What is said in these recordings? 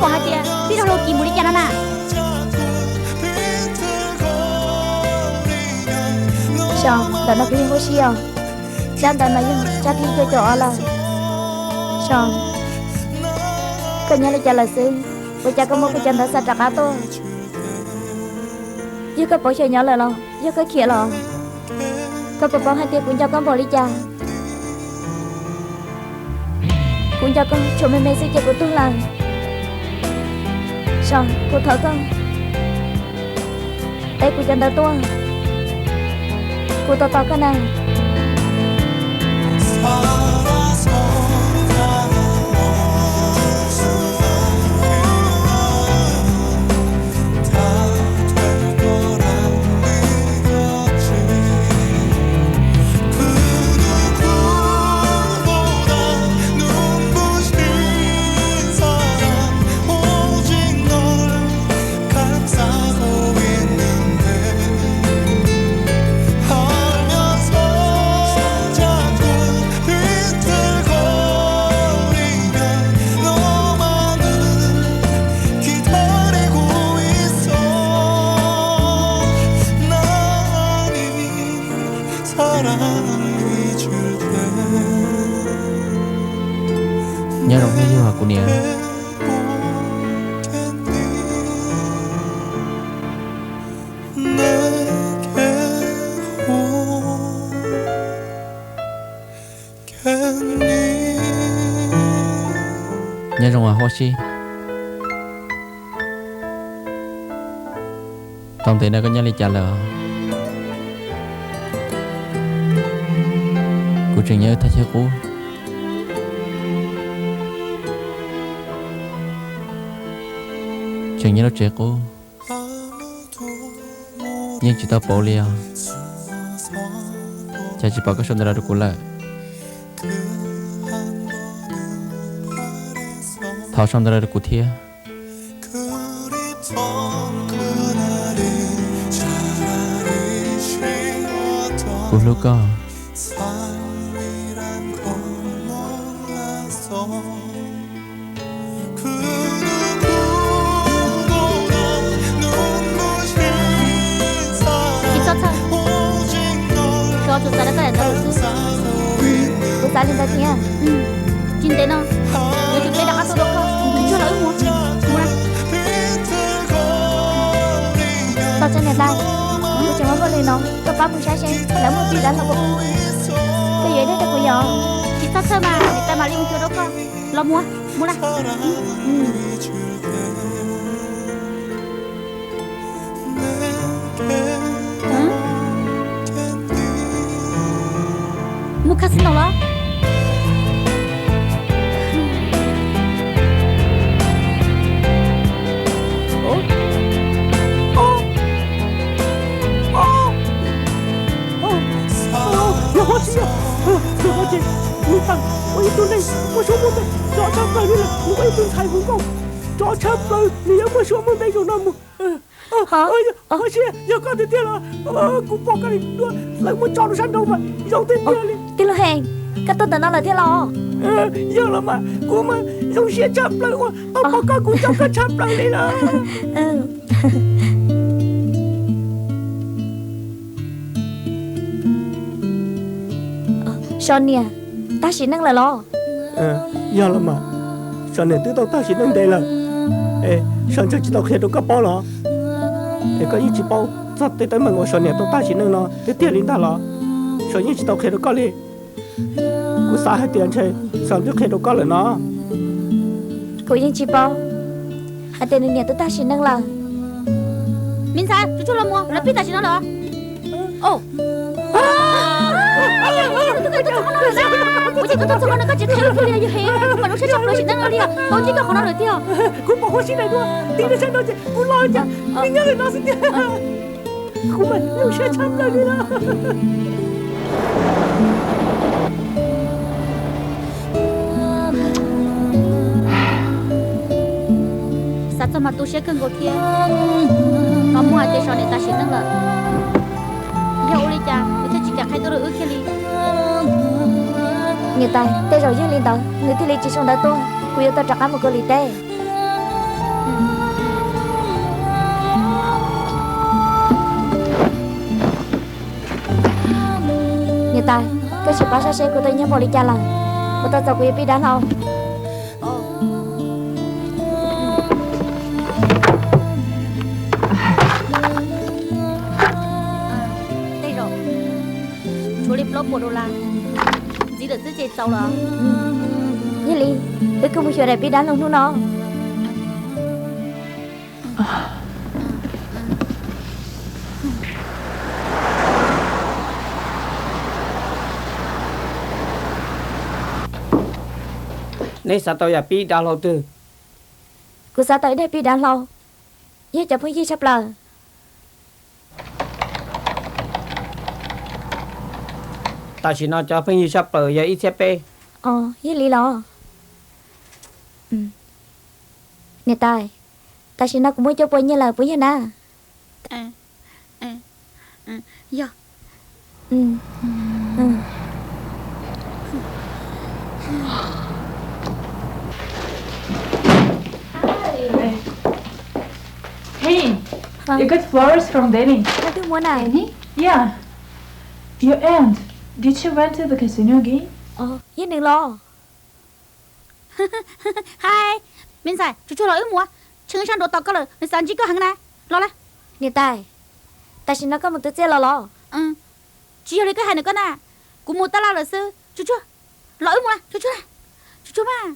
Pom hais tias tib rau hlau kis mus li cas no na. Soo, ntawm no kuv yeej huab si os. Tsab ntawd mas yog tsab thib cuaj caum ob lawm. Soo, koj nyob li cas lawm xwb? Ua cas koj muab kuv cov ntawv xa rov qab tuaj? Yog koj pauv xyaw nyob lawm los yog koj khiav los? Koj puas paub hais tias kuv nco koj npaum li cas? Kuv nco koj tsuas me me xwb ces kuv tuag lawm. Soo, kuv thov koj, teb kuv cov ntawv tuaj, kuv tos tos koj na. Nyob zoo hnub yug kuv niam. Nyob zoo as Huab Sib. Tau ntev no koj nyob li cas lawm? Kuv tseem nyob wb thaj chaw qub, tseem nyob lub tsev qub, yeej tsis tau pauv li os. Cas tsis pom koj sau ntawv los rau kuv lawm? Thov sau ntawv los rau kuv thiab. Kuv hlub koj. Tsis txhob txhawj, tsov tsuas xav rau koj daim ntawv lawm xwb. Kuv xav li ntawd thiab. Tsis ntev no yuav tsum peb rov qab tuaj rau koj, tsuag los wb mus. Tos txog niam tais, kuv tseem muab npauj lwm no, koj pab kuv saib seb lawv muaj plig dab los ua. Koj yuav ib daim rau kuv yom? Tsis txhob txhawj mas, niam tais mam li mus cuag rau koj. Los mus, mus na. Mus casino los? Yog Huab Sib, tus no ces nws tawm ua ib tug neeg muaj suab muaj npe tsov tshaj plaws li lawm, nws ua ib tug ntxhais hu nkauj tsov tshaj plaws, nws yuav muaj suab muaj npe zaum no mus. Huab Sib, yog koj tiag tiag los kuv pom koj li dua, lawv muab tso rau sab nraud mas zoo tiag tiag li. Tij laug Hees, koj tuaj ntawm no lawm thiab los? Yog los mas, kuv mas zoo siab tshaj plaws uas tau pom koj, kuv nco koj tshaj plaws li lawm. Soo niam, tag sim neej lawm los? Yog los mas, Soo niam twb tau tag sim neej ntev lawm. Es Soo ntshe tsis tau qhia rau koj paub los? Es koj yeej tsis paub txog tej teeb meem uas Soo niam tau tag sim neej no tiag tiag li ntag los? Soo yeej tsis tau qhia rau koj li. Kuv xav hais tias ntshe Soo twb qhia rau koj lawm no. Kuv yeej tsis paub hais tias nws niam twb tag sim neej lawm. Me ntxhais, tsuag tsuag los mus, lawv pib tam sim no lawm. Kuv ces koj tuaj txog qhov no koj tsis qhia kuv li, yog he, kuv mas zoo siab tshaj plaws sim neej no li, tau ntsib koj qhov no lawm tiag. Kuv pom Huab Sib daim duab tig rau sab nraud ces kuv los ces nws nyob li no xwb tiag. Kuv mas zoo siab tshaj plaws li lawm. Xav txog mas tu siab kawg nkaus thiab. Qhov muaj hais tias Soo niam tag sim neej lawm, yog ua li cas nws thiaj tsis kam qhia tuaj rau wb kiag li? Niam tais, tej zaum yog li ntawd nws thiaj li tsis sau ntawv tuaj, kuv yuav tau rov qab mus Kaus Lim teb. Tais, koj tsis paub sab seb kuv tau nyiaj npaum li cas lawm. Kuv tau txaus kuv yuav pib dab hlau. Tej zaum tshuav li plaub puas dollar ntxiv lawm xwb ces txaus lawm. Yog li, wb kuj mus xyuas daim pib dab hlau hnub no. Nej xav tau yam pib dab hlau twg? Kuv xav tau ib daim pib dab hlau, yog cov phooj ywg tshaj plaws. Tam sim no cov phooj ywg tshaj plaws yog ib txhiab peb. Os, yog li los? Niam tais, tam sim no kuv muaj cuaj pua nyiaj lawm puas yog na? Yog. Hey, you got flowers from Danny. Twg muab na? Yeah. Your aunt, did she went to the casino again? Yog nws los? Hais, me ntxhais, tsuag tsuag los wb mus, tsheej sab nraud tos koj lawm, nws xav ntsib koj heev na. Los lawm. Niam tais, tam sim no koj mus twv txiaj los los? Tsis yog li koj hais ntawd koj na, kuv mus tab laj lawm xwb. Tsuag tsuag, los wb mus na, tsuag tsuag, tsuag tsuag mas,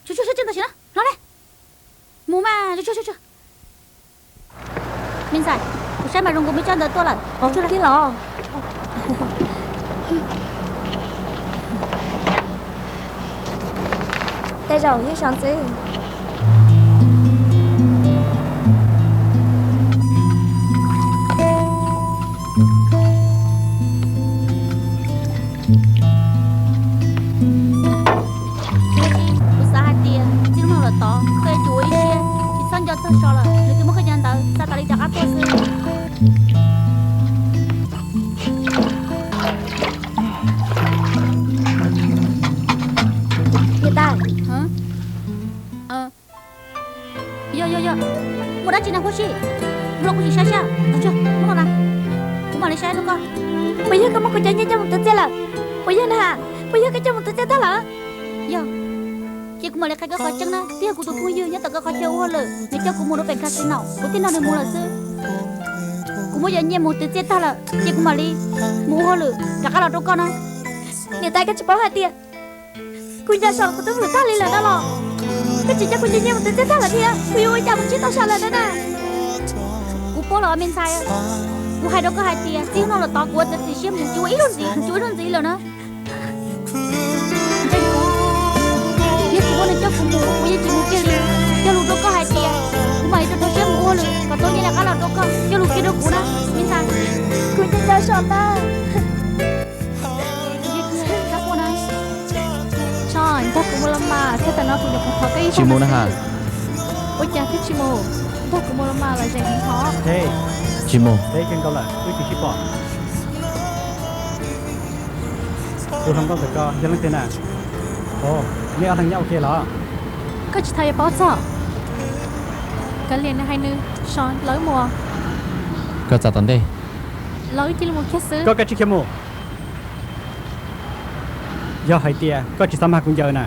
tsuag tsuag sab tseej tam sim no, los na. Mus mas, tsuag tsuag, tsuag tsuag. Me ntxhais, kuv saib mas zoo nkaus me tsob ntawd tuaj lawm. Tsuag tsuag los. Tej zaum yog sov ntxwv. Kuv xav hais tias txij hnub no lawm tod koj yuav tsum ua ib siab, tsis txhob nco txog so lawm. Nws twb muab koj cov ntawd xa tas li rov qab tuaj xwb. Niam tais, yog yog yog, muaj dab tsi na Huab Sij? Los kuv sim saib saib, mus no na, kuv mam li saib rau koj. Puas yog koj muab kuv cov nyiaj coj mus twv txiaj lawm? Puas yog na? Puas yog koj coj mus twv txiaj tag lawm? Yog. Ces kuv mam li qhia koj qhov tseeb na, twb yog kuv tus phooj ywg nyob tom koj qhov chaw ua hauj lwm, nws coj kuv mus rau pem casino, kuv thiaj nrog nws mus lawm xwb. Kuv muab cov nyiaj mus twv txiaj tag lawm, ces kuv mam li mus ua hauj lwm rov qab los rau koj na. Niam tais, koj tsis paub hais tias kuv nco txog kuv tus hluas tag li lawm no los? Koj tsis coj kuv cov nyiaj mus twv txiaj tag lawm thiab, kuv yuav ua cas mus ntsib tau so lawm no na? Kuv paub los me ntxhais, kuv hais rau koj hais tias txij hnub no lawm tod kuv ua txiav txim siab mus tsis ua ib zaug ntxiv, mus tsis ua ib zaug ntxiv lawm na. Ntseeg kuv, yog tsis muaj nws coj kuv mus, kuv yeej tsis mus kiag li. Cog lus rau koj hais tias kuv mam li rau rau siab mus ua hauj lwm kom tau nyiaj rov qab los rau koj. Cog lus kiag rau kuv na, me ntxhais. Kuv nco nco so ntag. Tso, nrog kuv mus los mas, txog tam no kuv nyuam qhuav thov koj ib zaug xwb. Ua cas thiaj tsis mus? Nrog kuv mus los mas, los zeem heev hov. Tsis mus. Peb kawg nkaus lawm wb tsis sib pom. Tus hluas nkauj ntawm koj yog leej twg na? Ov, nej ob leeg nyob ua ke los? Koj tsis tau yuav paub txog. Kav liam nws hais nws, so lawv mus. Koj txav tom ntej. Los wb cia li mus kiag xwb. Koj, koj tsis khiav mus. Yog hais tias koj tsis xav mag kuv ncaws na.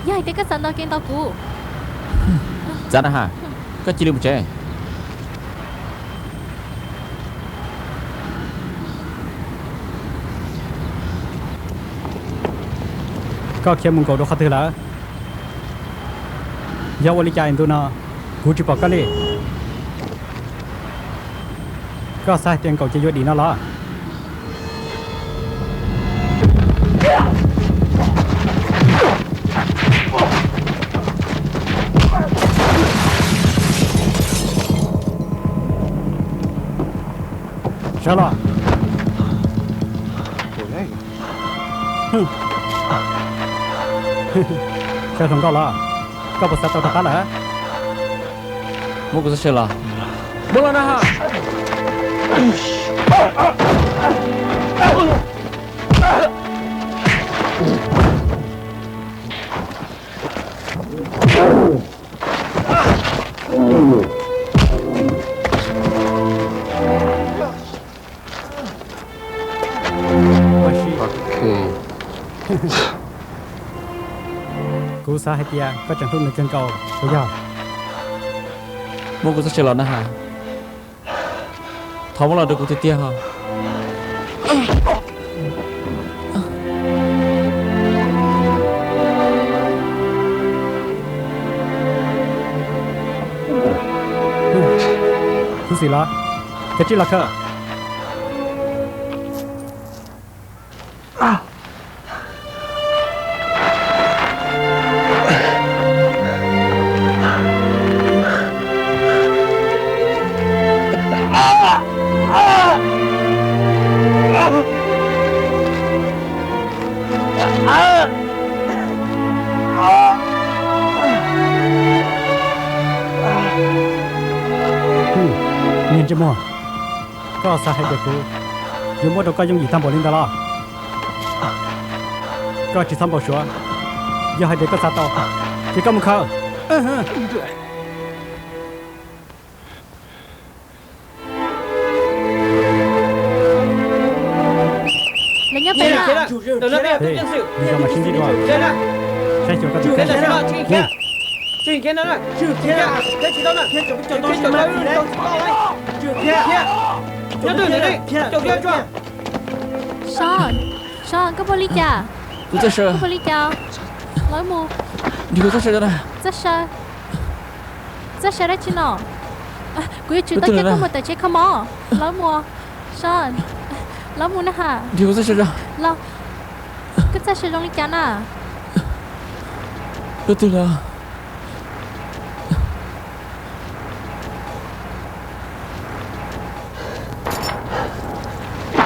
Yog hais tias koj xav ntaus kev ntaus kuv. Txav na has, koj cia li mus tsev. Koj khiav mus nkaum rau qhov twg lawm? Yog ua li cas ntu no kuv tsis pom koj li? Koj xav hais tias nkaum ces yuav dim no los? Sawv los. Sawv hluas nkauj los, koj puas xav tau rov qab lawm? Muab kuv txoj saw los. Muab los na ha. Xav hais tias koj tseem hlub nws kawg nkaus puas yog? Muab kuv txoj saw los na has. Thov muab los rau kuv tiag tiag ho. Khuv xim los, kav tsij los khaws. Niag ntsej muag, koj xav hais tias kuv yuav muab rau koj yooj yim tag npaum li ntawd los? Koj tsis txhob npau suav, yog hais tias koj xav tau, ces koj mus khaws. Lawv nyob pem no. Nws zoo mas sib ntsib dua. Saib xyuas koj tus kheej. Son, Son, koj puas li cas? Kuv txoj saw. Koj puas li cas? Lawv mus. Nrhiav kuv txoj saw na. Txoj saw? Txoj saw dab tsi no? Kuv yuav tsum tau coj koj mus tom tsev kho mob. Lawv mus. Son, lawv mus na ha. Nrhiav kuv txoj saw. Los, koj txoj saw zoo li cas na? Lub twg los?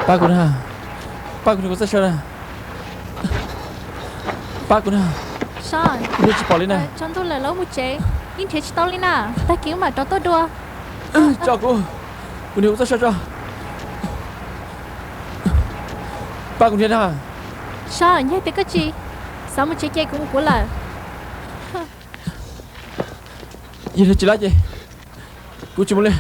Pab kuv na, pab kuv nrhiav kuv txoj saw na. Pab kuv na. Son, kuv nrhiav tsis pom li na. Tsaus ntuj lawm, lawv mus tsev, yeej nrhiav tsis tau li na. Tag kis mam rov tuaj dua. Tso kuv, kuv nrhiav kuv txoj saw tso. Pab kuv nrhiav na. Son, yog tias koj tsis xav mus tsev ces kuv mus kuv lawm. Yog tsis lab ces kuv tsis mus li.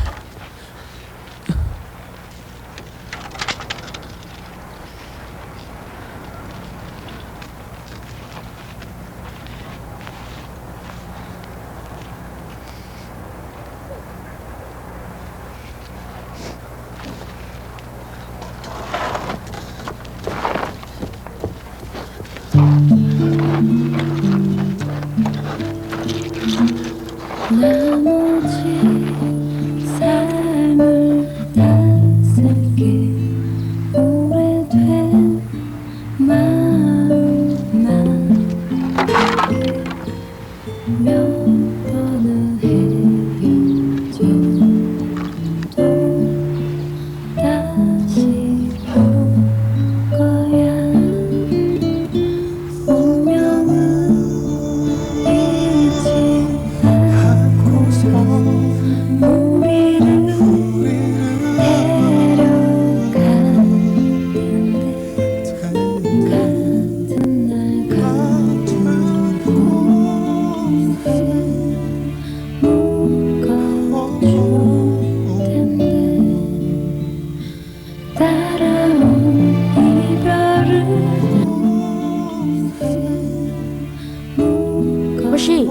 Huab Sib,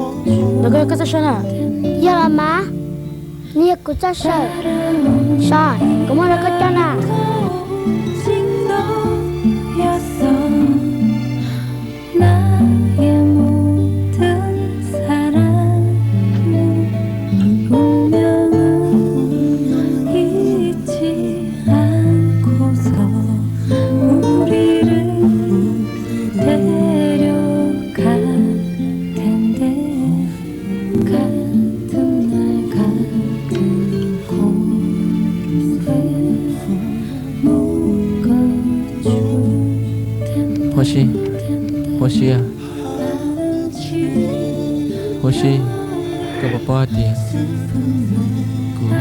ntawm koj yog koj txoj saw na? Yog los mas, nws yog kuv txoj saw. Son, kuv muab rau koj coj na. Huab Sib, Huab Sib, Huab Sib, koj puas paub hais tias kuv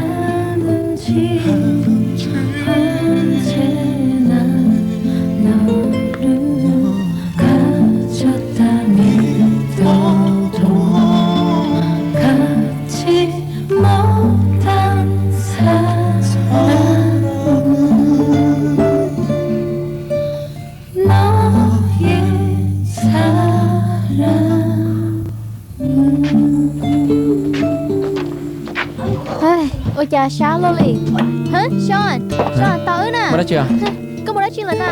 Ua cas sab luaj li? Hab, Sean, Sean, tos wb na. Koj mus dab tsi lawm na?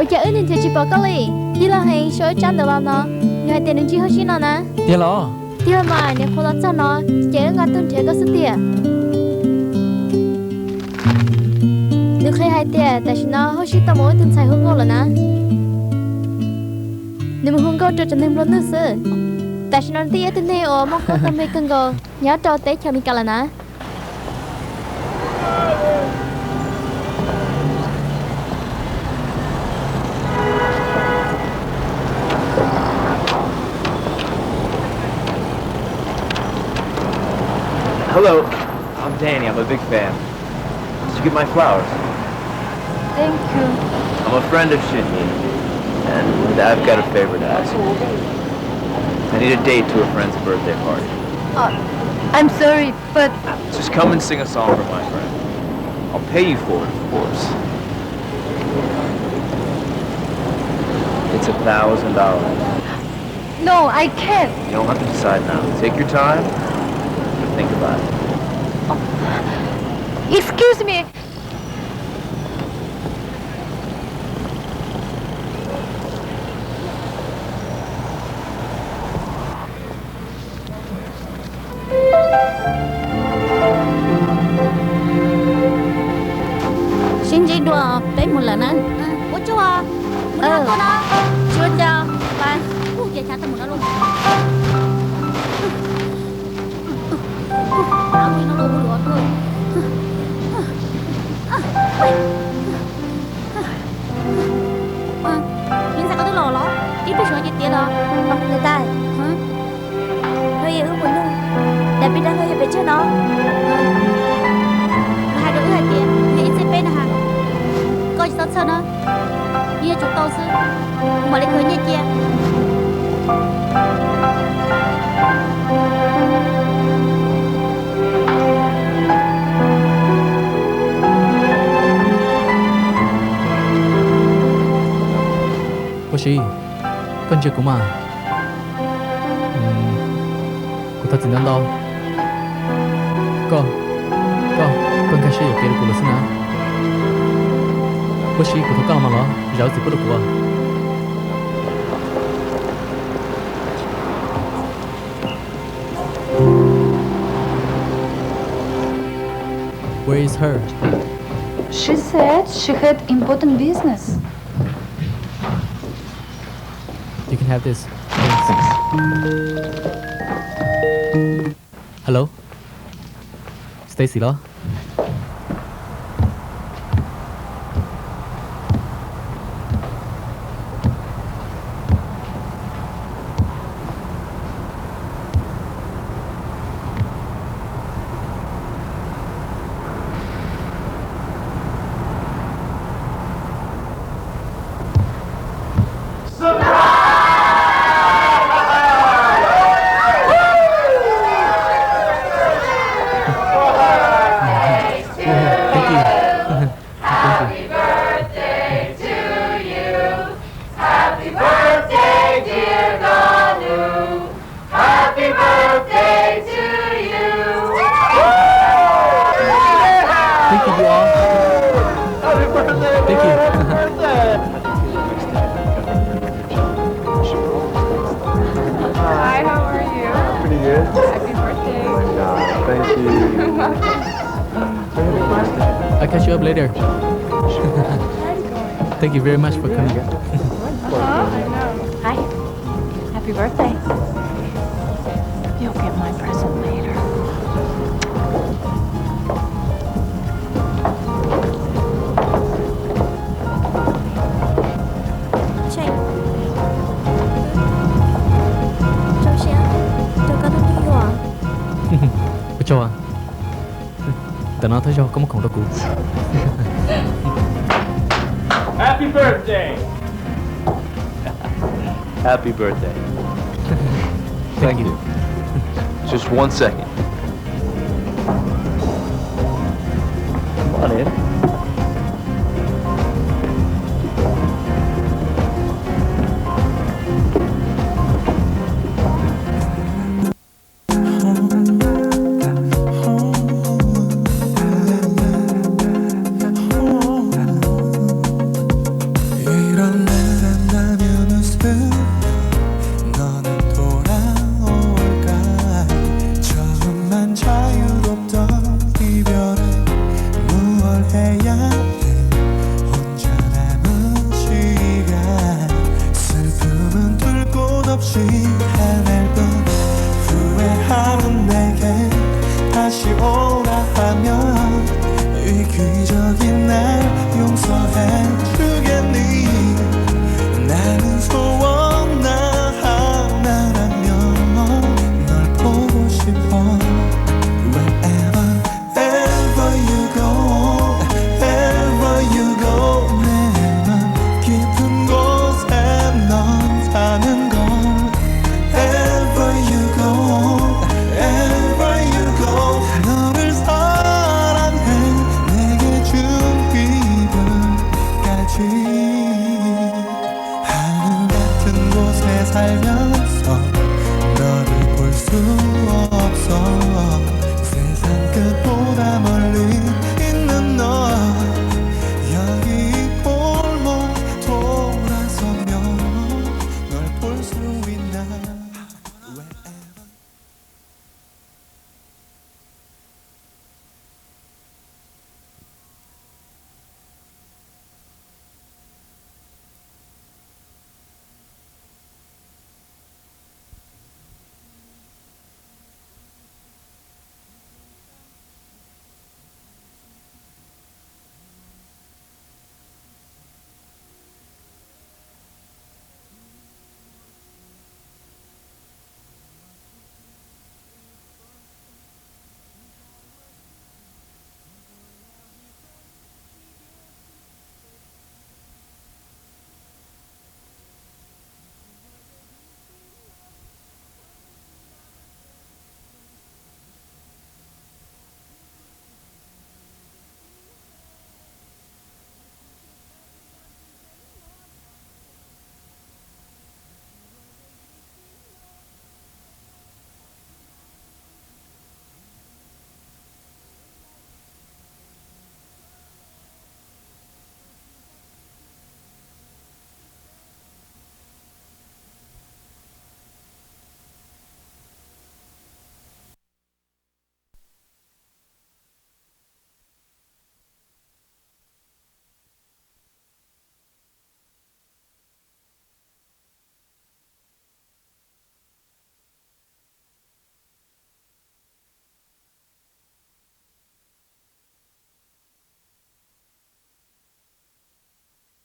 Ua cas wb niag nrhiav tsis pom koj li? Yog los heev, sau ib tsab ntawv los no. Nws hais tias nws ntsib Hauj Sib no na. Tiag los? Tiag mas, nws qhuav los txog no, ces wb nqa tuaj nrhiav koj xwb tiag. Nws qhia hais tias tam sim no Hauj Sib tau mus ua ib tug ntxhais hu nkauj lawm na. Nws mus hu nkauj rau cov neeg nplua nuj xwb. Tam sim no nws twb yog ib tug neeg uas muaj qab tau npe kawg nkaus nyob rau teb chaws Amelikas lawm na. Hello, I'm Danny. I'm a big fan. Did you get my flowers? Thank you. I'm a friend of Shinyi, and I've got a favor to ask you. I need a date to a friend's birthday party. Uh, I'm sorry, but just come and sing a song for my friend. I'll pay you for it, of course. It's a thousand dollars. No, I can't. You don't have to decide now. Take your time. Think about it. Excuse me. Sib ntsib dua, peb mus lawm na. Ua tsaug, mus no tuaj na. Tsuav cas, pais, kuj cia chav tau mus no lauj. Neb ntxhais koj twb los los, ib pliag saum no ces tiav los. Niam tais, no yog wb mus nug daim peb dab laug yog pes tsawg no. Nws hais rau wb hais tias yog ib txhiab peb na has, koj tsis txhob txhawj na, yog yuav tsum tau xwb, kuv mam li khaws nyiaj cia. Huab Sib, koj ntsia kuv mas. Kuv thov txim ntau ntau. Koj, koj, koj nkag siab yuam kev rau kuv lawm xwb na. Huab Sib, kuv thov koj los mas los zam lub txim pub rau kuv. Where is her? She said she had important business. You can have this. Thanks. Hello? Stacy los? Thank you. Thank you. Thank you, you all. Thank you. Hi, how are you? Pretty good. Happy birthday. Oh my God, thank you. You're welcome. I'll catch you up later. Thank you very much for coming. Hi. Happy birthday. You'll get my present later. Ua tsaug. Ntawm no thawj zaug koj muab khoom rau kuv. Happy birthday. Happy birthday. Thank you. Just one second. Come on in. Sim ua dab qhua nyob ib chim rau kis neej yooj yim heev.